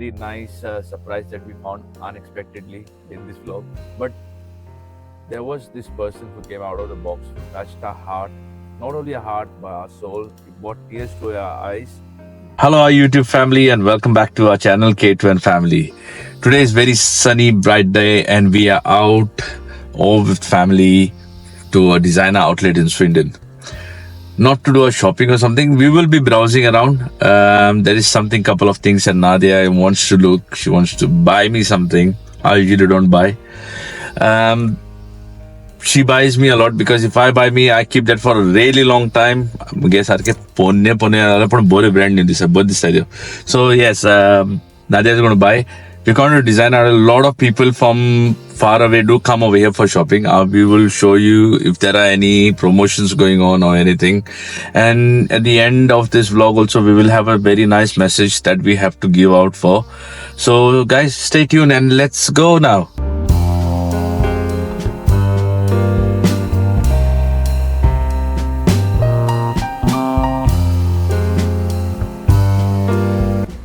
really nice surprise that we found unexpectedly in this vlog. But there was this person who came out of the box, who touched our heart, not only our heart but our soul. It brought tears to our eyes. Hello, our YouTube family, and welcome back to our channel K2N Family. Today is very sunny, bright day, and we are out all with family to a designer outlet in Swindon. Not to do a shopping or something. We will be browsing around. There is something, couple of things, and Naadiya wants to look. She wants to buy me something. I usually don't buy. She buys me a lot because if I buy me, I keep that for a really long time. मुगे सारखे पोन्ने पोन्ने जाल्यार पण बरे brand new दिसता, बरें दिसता त्यो. So yes, Nadia is going to buy. We're going to design. A lot of people from far away do come over here for shopping. We will show you if there are any promotions going on or anything. And at the end of this vlog also, we will have a very nice message that we have to give out for. So guys, stay tuned and let's go now.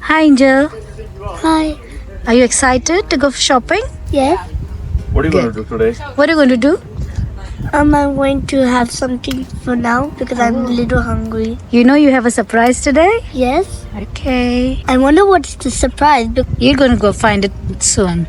Hi Angel. Hi. Are you excited to go shopping? Yes. What are you going to do today? What are you going to do? I'm going to have something for now because I'm a little hungry. You know you have a surprise today? Yes. Okay. I wonder what's the surprise. You're going to go find it soon.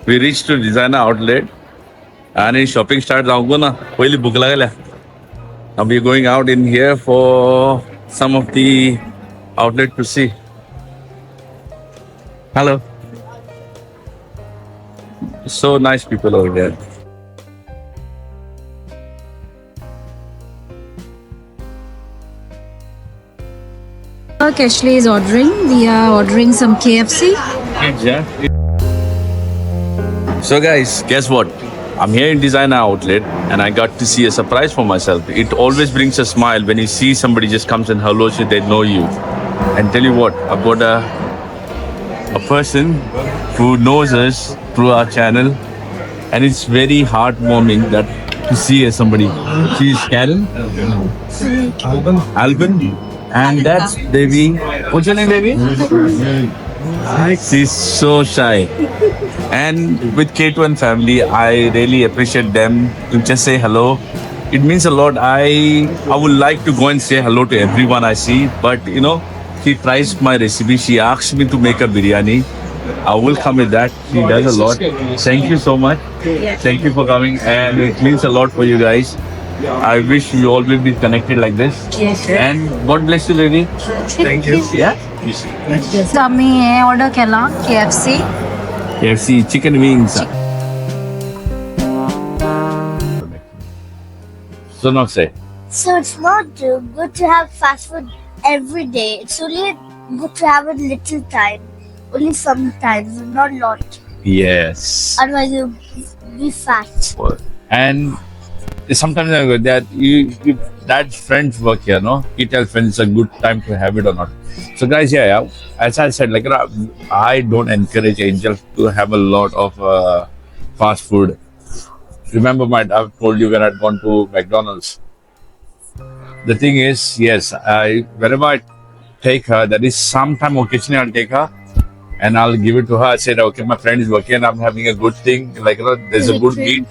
We reached to designer outlet and shopping start जावंक ना पयली भूक लागल्या. Now we are going out in here for some of the outlet to see. Hello. So nice people over there. Ashley is ordering. We are ordering some KFC. Kids, yeah. So guys, guess what? I'm here in designer outlet and I got to see a surprise for myself. It always brings a smile when you see somebody just comes and hellos you, they know you. And tell you what, I've got a person who knows us through our channel, and it's very heartwarming that to see somebody. She's Karen. Alban. And that's baby. What's your name, baby? She's so shy. And with K2N family, I really appreciate them to just say hello. It means a lot. I would like to go and say hello to everyone I see, but you know, she tries my recipe. She asks me to make a biryani. I will come with that. She does a lot. Thank you so much. Thank you for coming, and it means a lot for you guys. I wish you all will be connected like this. Yes. And God bless you, lady. Thank you. Yeah. So आमी हे order केला KFC. KFC chicken wings. So now say. So it's not good to have fast food every day. It's only good to have a little time. Only sometimes, not lot. Yes. Otherwise you'll be fat. And sometimes I go that you that friends work here, no? He tells friends it's a good time to have it or not. So guys, yeah, as I said, like I don't encourage Angel to have a lot of fast food. Remember, I've told you when I'd gone to McDonald's. The thing is, yes, whenever I take her, that is sometime occasionally I'll take her and I'll give it to her. I said, okay, my friend is working and I'm having a good thing. Like, you know, there's a good meat.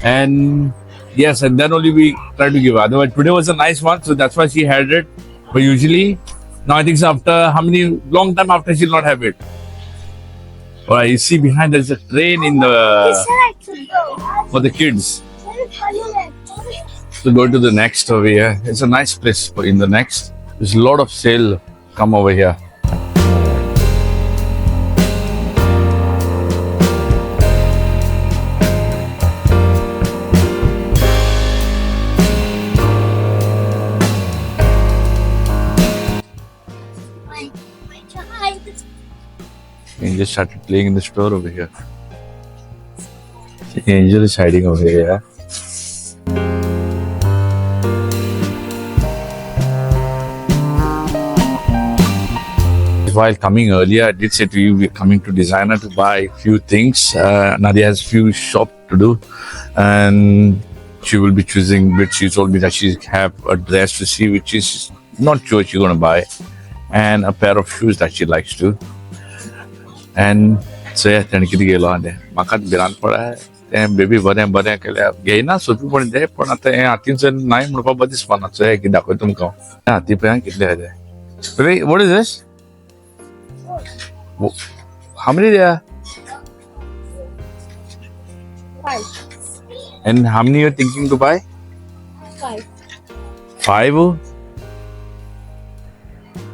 And yes, and then only we try to give her. Otherwise, today was a nice one, so that's why she had it. But usually, now I think so after how many long time after she'll not have it. Alright, you see behind there's a train in the for the kids. So go to the next over here. It's a nice place for in the next. There's a lot of sale come over here. Angel started playing in the store over here. Angel is hiding over here, yeah. While coming earlier, I did say to you we're coming to Designer to buy few things. Nadhiya has few shop to do, and she will be choosing which she told me that she have a dress to see, which is not sure she's gonna buy, and a pair of shoes that she likes to. And so yeah, तेणें कितें घेयलो आहा तें म्हाकाच भिरांत पडा तें baby बरें बरें केल्यार घेयना सोंपेपणी तें, पण आतां हें हातीन नाय म्हणपाक बरें दिसपाना. चोया कितें दाखयता तुमकां हांव. हाती पळय कितले आहा ते. Baby, what is this? How many there? 5. And how many you're thinking to buy? 5. 5?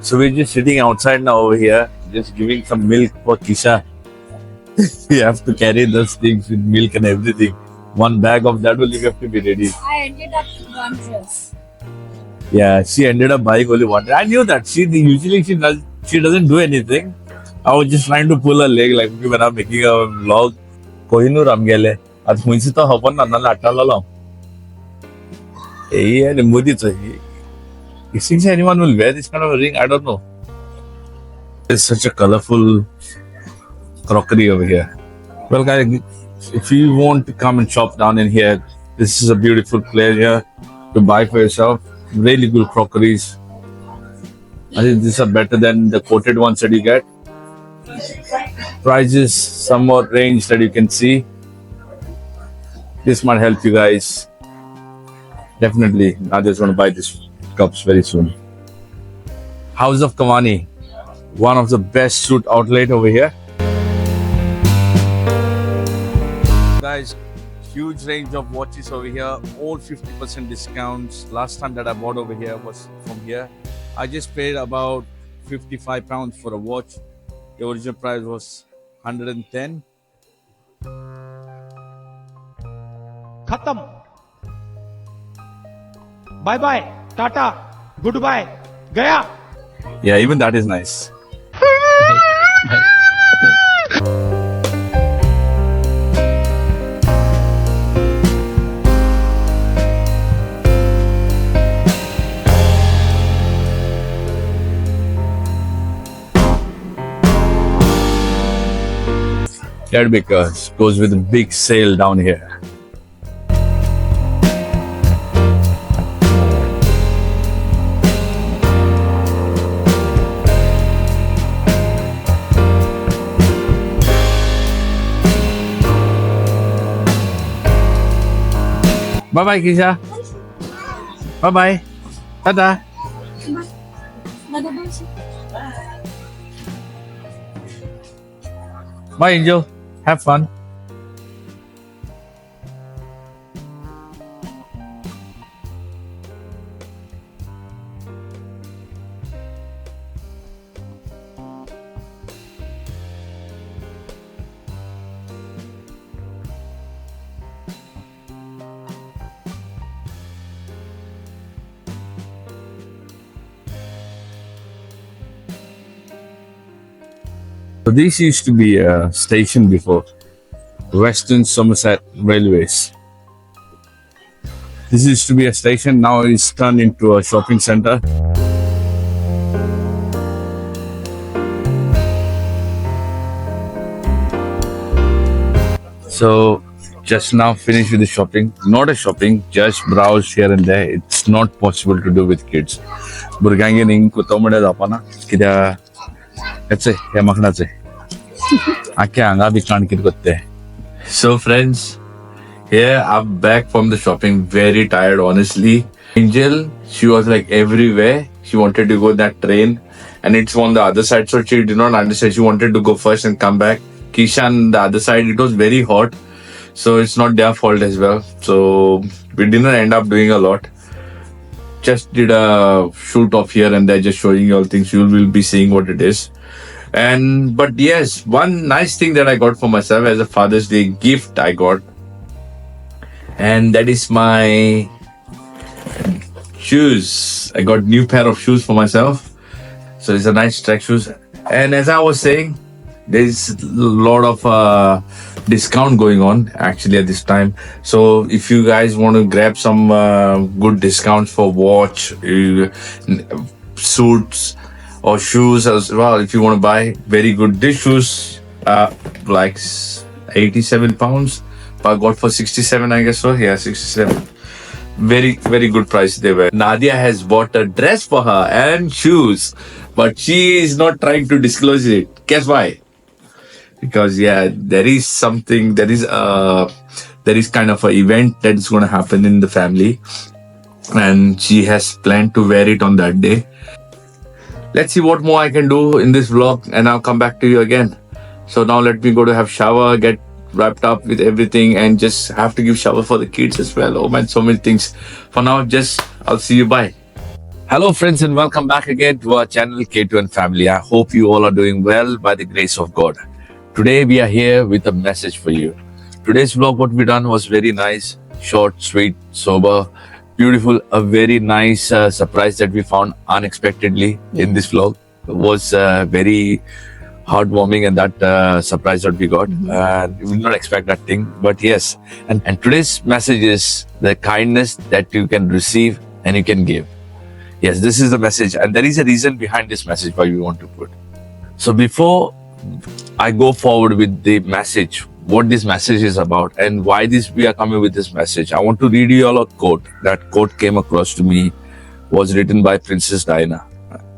So we're just sitting outside now over here, just giving some milk for Kisha. We have to carry those things with milk and everything. One bag of that will you have to be ready. I ended up with one dress. Yeah, she ended up buying only one. I knew that. She usually she doesn't do anything. I was just trying to pull her leg like when I'm making a vlog. Kohinoor आमगेले आतां खंयच तो खबर ना, नाल्यार हाडटालो हांव. हे आनी मोदीचो. You think anyone will wear this kind of a ring? I don't know. It's such a colorful crockery over here. Well, guys, if you want to come and shop down in here, this is a beautiful place here to buy for yourself. Really good crockeries. I think these are better than the coated ones that you get. Prices somewhat range that you can see. This might help you guys. Definitely, Nadia's going to buy these cups very soon. House of Kawani, one of the best suit outlet over here. Guys, huge range of watches over here, all 50% discounts. Last time that I bought over here was from here. I just paid about 55 pounds for a watch. The original price was 110. खत्म, bye bye, tata, good bye, Gaya. Yeah, even that is nice. Ted Bakers goes with a big sale down here. Bye bye, Kisha. Bye bye. Tata. Bye, Angel. Have fun. So this used to be a station before, Western Somerset Railways. This used to be a station, now it's turned into a shopping center. So just now finished with the shopping. Not a shopping, just browse here and there. It's not possible to do with kids. भुरग्यांगेर हिंग कुतो म्हणल्यार जावपाना, कित्याक हेचे हे माकडाचे आख्या हांगा बी काण कितें करता ते. So friends, here I'm back from the shopping, very tired honestly. Angel, she was like everywhere. She wanted to go that train and it's on the other side, so she did not understand. She wanted to go first and come back. Kishan, the other side, it was very hot, so it's not their fault as well. So we didn't end up doing a lot. Just did a shoot off here and there, just showing you all things. You will be seeing what it is. And but yes, one nice thing that I got for myself as a Father's Day gift I got, and that is my shoes. I got new pair of shoes for myself. So it's a nice track shoes. And as I was saying, there's a lot of discount going on actually at this time. So if you guys want to grab some good discounts for watch, suits, or shoes as well. If you want to buy very good, these shoes like £87, but I got for 67, I guess so. Yeah, 67. Very, very good price they were. Naadiya has bought a dress for her and shoes, but she is not trying to disclose it. Guess why? Because yeah, there is something, there is kind of an event that is going to happen in the family, and she has planned to wear it on that day. Let's see what more I can do in this vlog, and I'll come back to you again. So now let me go to have shower, get wrapped up with everything, and just have to give shower for the kids as well. Oh man, so many things. For now, just I'll see you. Bye. Hello friends, and welcome back again to our channel K2N Family. I hope you all are doing well by the grace of God. Today we are here with a message for you. Today's vlog, what we done was very nice, short, sweet, sober, beautiful, a very nice surprise that we found unexpectedly in this vlog. It was very heartwarming, and that surprise that we got. We did not expect that thing, but yes. And today's message is the kindness that you can receive and you can give. Yes, this is the message, and there is a reason behind this message why we want to put. So before I go forward with the message, what this message is about and why this we are coming with this message, I want to read you all a quote. That quote came across to me, was written by Princess Diana.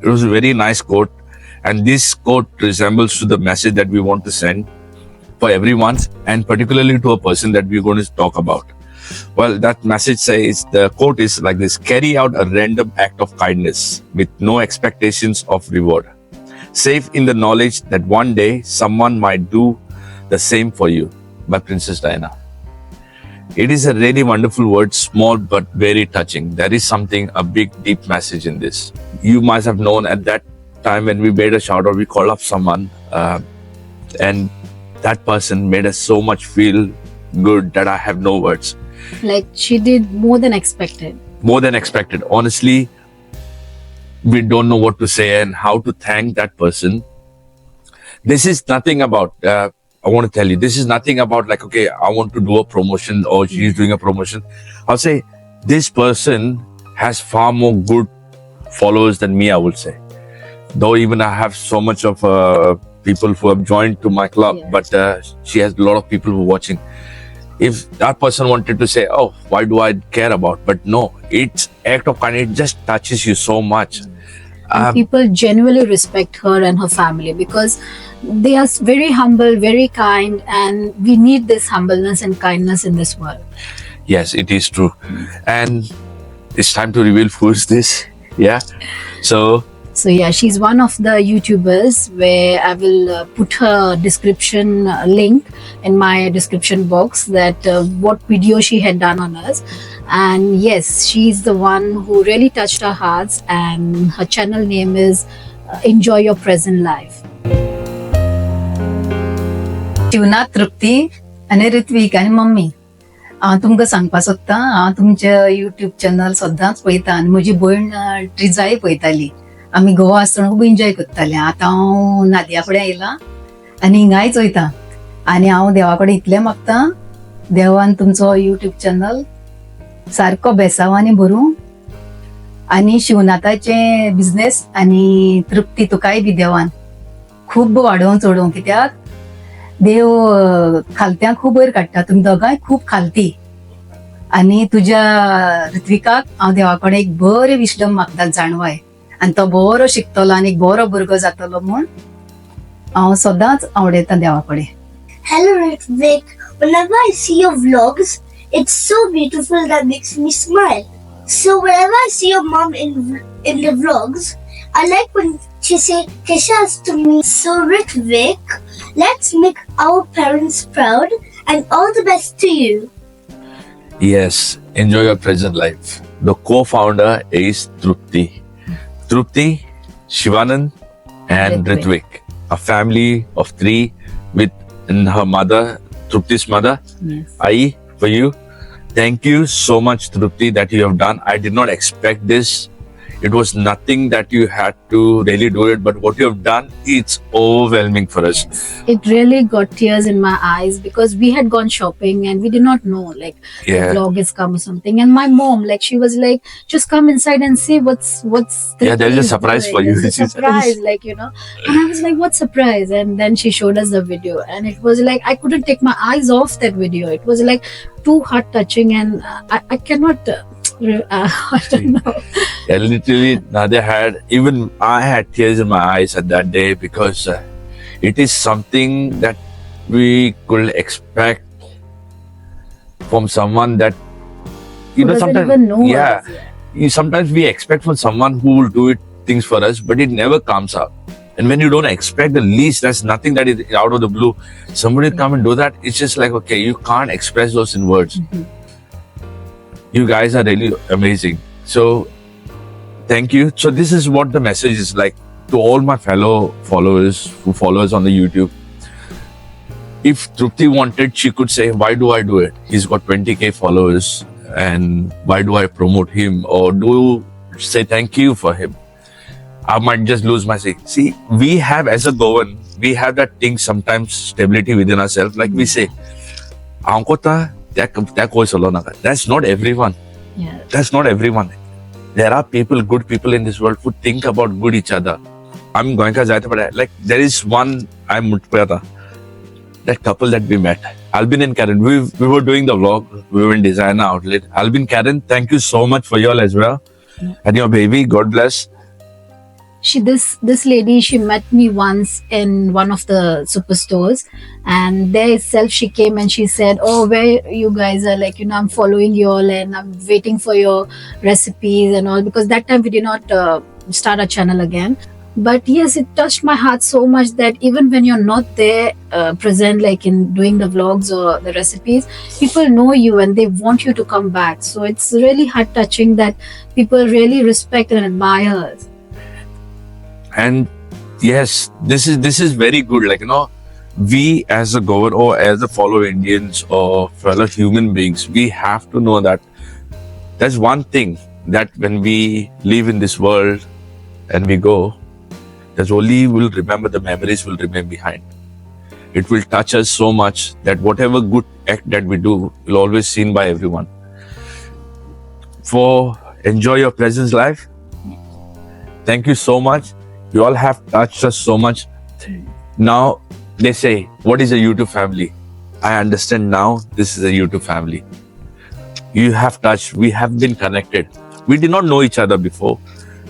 It was a very nice quote, and this quote resembles to the message that we want to send for everyone, and particularly to a person that we're going to talk about. Well, that message says, the quote is like this: carry out a random act of kindness with no expectations of reward, safe in the knowledge that one day someone might do the same for you, by Princess Diana. It is a really wonderful word, small but very touching. There is something, a big, deep message in this. You must have known at that time when we made a shout out, we called up someone, and that person made us so much feel good that I have no words. Like, she did more than expected. More than expected. Honestly, we don't know what to say and how to thank that person. This is nothing about, I want to tell you, this is nothing about like, okay, I want to do a promotion or she's doing a promotion. I'll say this person has far more good followers than me, I would say. Though even I have so much of people who have joined to my club, Yeah. but she has a lot of people who are watching. If that person wanted to say, oh, why do I care about? But no, it's act of kindness, it just touches you so much. And people genuinely respect her and her family because they are very humble, very kind, and we need this humbleness and kindness in this world. Yes, it is true. And it's time to reveal who is this. Yeah. So yeah, she's one of the YouTubers where I will put her description link in my description box, that what video she had done on us. And yes, she's the one who really touched our hearts, and her channel name is Enjoy Your Present Life. Shivnath, तृप्ती आनी ऋत्विक आनी mummy, हांव तुमकां सांगपाक सोदतां, हांव तुमचे YouTube channel सदांच पळयता आनी म्हजी भयण ट्रिजाय पळयताली. आमी गोवा आसतना खूब एन्जॉय करताले. आतां हांव नादिया कडेन आयलां आनी हिंगाय चोयता आनी हांव देवा कडेन इतलें मागता, देवान तुमचो युट्यूब चॅनल सारको बेसांवांनी भरूं आनी शिवनाथाचे बिजनेस आनी तृप्ती तुकाय बी देवान खूब वाडोवन चडोवं. कित्याक देव खालत्यांक खूब वयर काडटा, तुमी दोगांय खूब खालती. आनी तुज्या ऋत्विकाक हांव देवा कडेन एक बरें विस्डम मागता, जाणवाय, आनी तो बरो शिकतलो आनी एक बरो भुरगो जातलो म्हूण हांव सदांच आवडयता देवा कडेन. Hello Ritvik, whenever I see your vlogs, it's so beautiful that makes me smile. So whenever I see your mom in the vlogs, I like when she say Keshas to me. So Ritvik, let's make our parents proud, and all the best to you. Yes, enjoy your present life. The co-founder is Trupti. Trupti, Shivanand and Ritvik. Ritvik, a family of three with her mother, Trupti's mother. Yes. Ai, for you. Thank you so much, Trupti, that you have done. I did not expect this. It was nothing that you had to really do it, but what you have done, it's overwhelming for us. Yes. It really got tears in my eyes because we had gone shopping and we did not know like the vlog is come or something. And my mom, like she was like, just come inside and see what's Yeah, there's a Trupti is surprise doing. for you. There's a surprise, like you know. And I was like, what surprise? And then she showed us the video, and it was like I couldn't take my eyes off that video. It was like too heart touching, and I cannot. I don't know. Yeah, literally, Nadia had, even I had tears in my eyes at that day because it is something that we could expect from someone that, you Who know, doesn't sometimes, even know yeah, us. Yeah. sometimes we expect from someone who will do it things for us, but it never comes up. And when you don't expect the least, that's nothing that is out of the blue. Somebody come and do that, it's just like, okay, you can't express those in words. You guys are really amazing. So thank you. So this is what the message is like to all my fellow followers who follow us on the YouTube. If Trupti wanted, she could say, why do I do it? He's got 20K followers, and why do I promote him or do say thank you for him? I might just lose my seat. See, we have, as a Goan, we have that thing sometimes, stability within ourselves. Like we say, "हांव कोता, त्या कोय solo नाका." That's not everyone. That's not everyone. There are people, good people in this world who think about good each other. I'm going to, but like there is one, I'm Mutpayata, that couple that we met, Albin and Karen. We were doing the vlog. We were in Designer Outlet. Albin, Karen, thank you so much for you all as well. And your baby, God bless. This lady, she met me once in one of the superstores, and there itself she came and she said, oh, where you guys are, like, you know, I'm following you all and I'm waiting for your recipes and all, because that time we did not start our channel again. But yes, it touched my heart so much that even when you're not there present, like in doing the vlogs or the recipes, people know you and they want you to come back. So it's really heart touching that people really respect and admire us. And yes, this is very good. Like, you know, we as a Goan or as a fellow Indians or fellow human beings, we have to know that there's one thing that when we live in this world and we go, there's only we'll remember, the memories will remain behind. It will touch us so much that whatever good act that we do will always seen by everyone. For enjoy your present life. Thank you so much. You all have touched us so much. Now they say, what is a YouTube family? I understand now this is a YouTube family. You have touched, we have been connected. We did not know each other before.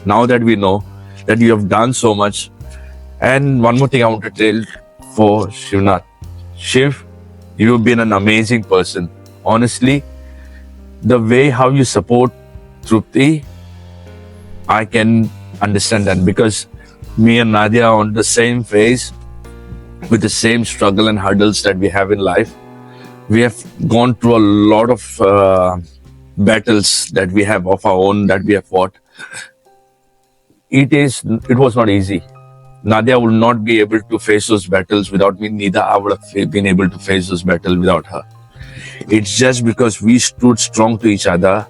Now that we know that you have done so much. And one more thing I want to tell for Shivnath. Shiv, you've been an amazing person. Honestly, the way how you support Trupti, I can understand that, because me and Nadia are on the same phase with the same struggle and hurdles that we have in life. We have gone through a lot of battles that we have of our own that we have fought. It was not easy. Nadia would not be able to face those battles without me. Neither I would have been able to face those battles without her. It's just because we stood strong to each other,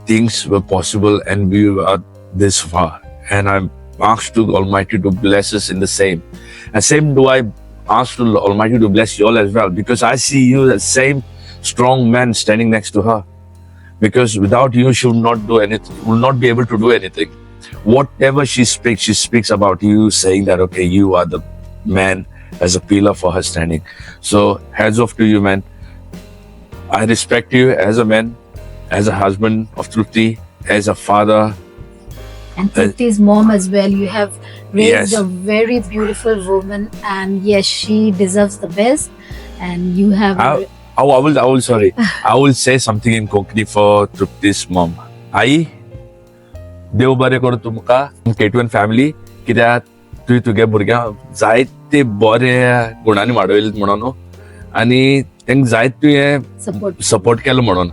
things were possible and we were this far. And I'm asked to Almighty to bless us in the same. And same do I ask to Almighty to bless you all as well, because I see you the same strong man standing next to her. Because without you, she would not do anything, will not be able to do anything. Whatever she speaks about you, saying that, okay, you are the man as a pillar for her standing. So hats off to you, man. I respect you as a man, as a husband of Trupti, as a father. And Trupti's mom as well. You have raised Yes. a very beautiful woman, and yes, she deserves the best. And you have I will, sorry. I will say something in Konkani for Trupti's mom. आई, देव बरें करूं तुमकां, K2N family, कित्याक तुवें तुगे भुरग्यांक जायते बरे गुणांनी वाडयले म्हणून न्हू, आनी तांकां जायत तुवें सपोर्ट सपोर्ट केलो म्हणून.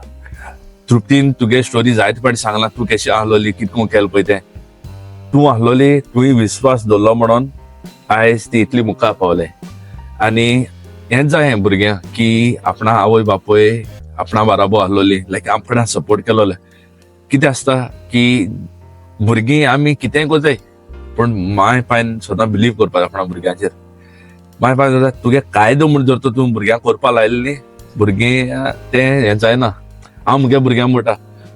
तृप्तीन तुगे स्टोरी जायते फावटी सांगला, तूं कशी आहलोली, कितको केलें पळय तें. तूं आहलोली, तुवें विस्वास दवरलो म्हणून आयज ती इतली मुखार पावले. आनी हेंच जाय भुरग्यांक की आपणा आवय बापूय आपणा बाराबो आहलोली, लायक आपणा सपोर्ट केलोले. कितें आसता की भुरगीं आमी कितेंय करताय, पूण माय पायन सदां बिलीव करपाक आपणा भुरग्यांचेर. माय पायन जाता तुगे कायदो म्हूण जर तर तूं भुरग्यांक करपा लायलें न्ही, भुरगीं तें हें जायना. हांव म्हगे भुरग्यांक म्हणटा,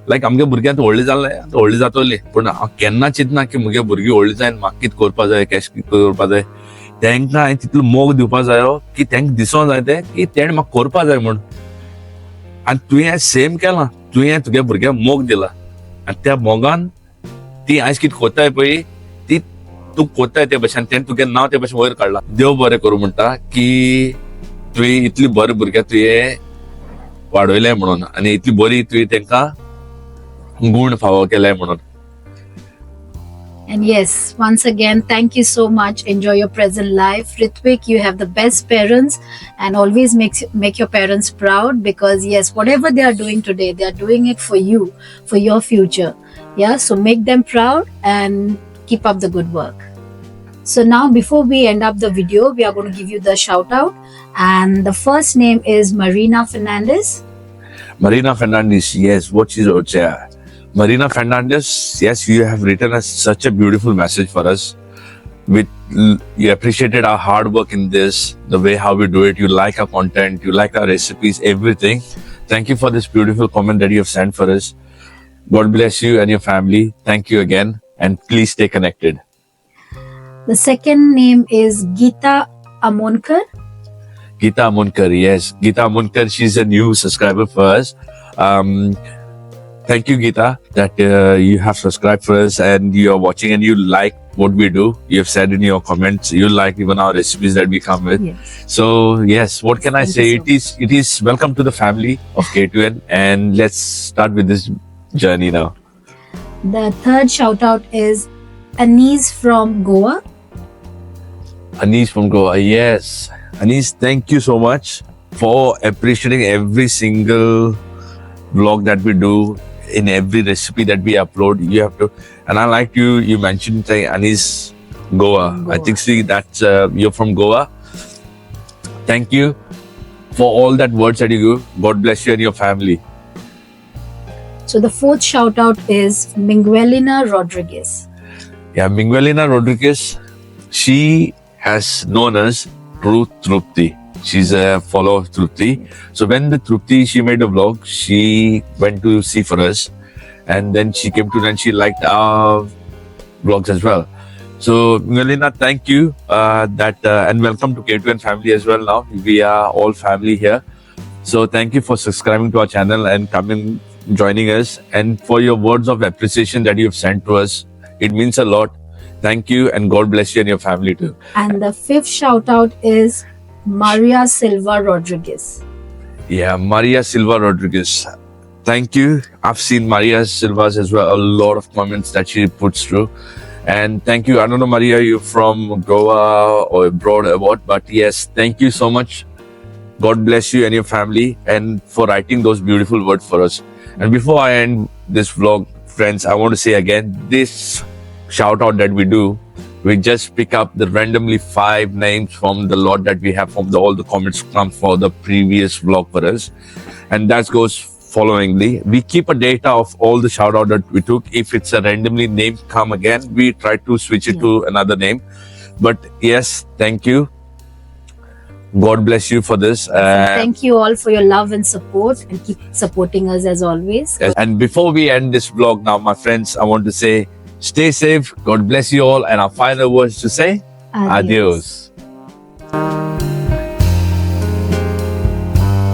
लायक आमगे भुरगीं आतां व्हडलीं जालें, आतां व्हडलीं जातलीं, पूण हांव केन्ना चिंतना की म्हगे भुरगीं व्हडलीं जायन म्हाका कितें करपा जाय, कशें कितें करपा जाय. तांकां हांवें तितलो मोग दिवपा जायो की तांकां दिसोंक जाय तें की तेणें म्हाका करपा जाय म्हूण. आनी तुवें सेम केलां, तुवें तुगे भुरग्यांक मोग दिला आनी त्या मोगान ती आयज कितें कोत्ताय पळय, ती तूं कोत्ताय ते भशेन तेणें तुगे नांव ते भशेन वयर काडलां. देव बरें करूं म्हणटा की तुवें इतली बरें भुरग्यां तुवें वाडयलें म्हणून आनी इतली बरी तुवें तांकां गूण फावो केले म्हणून. And yes, once again, thank you so much. Enjoy your present life. Ritwik, you have the best parents and always make your parents proud because yes, whatever they are doing today, they are doing it for you, for your future. Yeah, so make them proud and keep up the good work. So now before we end up the video, we are going to give you the shout out. And the first name is Marina Fernandez. Marina Fernandez, yes, what she's out there. Marina Fernandez, yes, you have written us such a beautiful message for us. With you appreciated our hard work in this, the way how we do it. You like our content, you like our recipes, everything. Thank you for this beautiful comment that you have sent for us. God bless you and your family. Thank you again, and please stay connected. The second name is Geeta Amonkar. Geeta Amonkar, yes. Geeta Amonkar, she's a new subscriber for us. Thank you, Geeta, that you have subscribed for us and you are watching and you like what we do. You have said in your comments, you like even our recipes that we come with. Yes. So, yes, what can I Thank say? you so It is welcome to the family of K2N, and let's start with this journey now. The third shout out is Anis from Goa. Anis from Goa, yes. Anis, thank you so much for appreciating every single vlog that we do, in every recipe that we upload. You have to, and I like you mentioned saying Anis Goa. Goa. I think see that's you're from Goa. Thank you for all that words that you give. God bless you and your family. So the fourth shout out is Miguelina Rodriguez. Yeah, Miguelina Rodriguez, she has known us through Trupti. She's a follower of Trupti. So when the Trupti, she made a vlog, she went to see for us. And then she came to and she liked our vlogs as well. So Miguelina, thank you and welcome to K2N family as well now. We are all family here. So thank you for subscribing to our channel and coming, joining us, and for your words of appreciation that you have sent to us. It means a lot. Thank you, and God bless you and your family too. And the fifth shout out is Maria Silva Rodriguez. Yeah, Maria Silva Rodriguez. Thank you. I've seen Maria Silva's as well, a lot of comments that she puts through. And thank you. I don't know, Maria, you're from Goa or abroad or what, but yes, thank you so much. God bless you and your family, and for writing those beautiful words for us. And before I end this vlog, friends, I want to say again, this shout out that we do, we just pick up the randomly 5 names from the lot that we have from all the comments come for the previous vlog for us. And that goes followingly. We keep a data of all the shout out that we took. If it's a randomly name come again, we try to switch it to another name. But yes, thank you. God bless you for this. Thank you all for your love and support, and keep supporting us as always. Yes. And before we end this vlog now, my friends, I want to say, stay safe. God bless you all. And our final words to say, adios.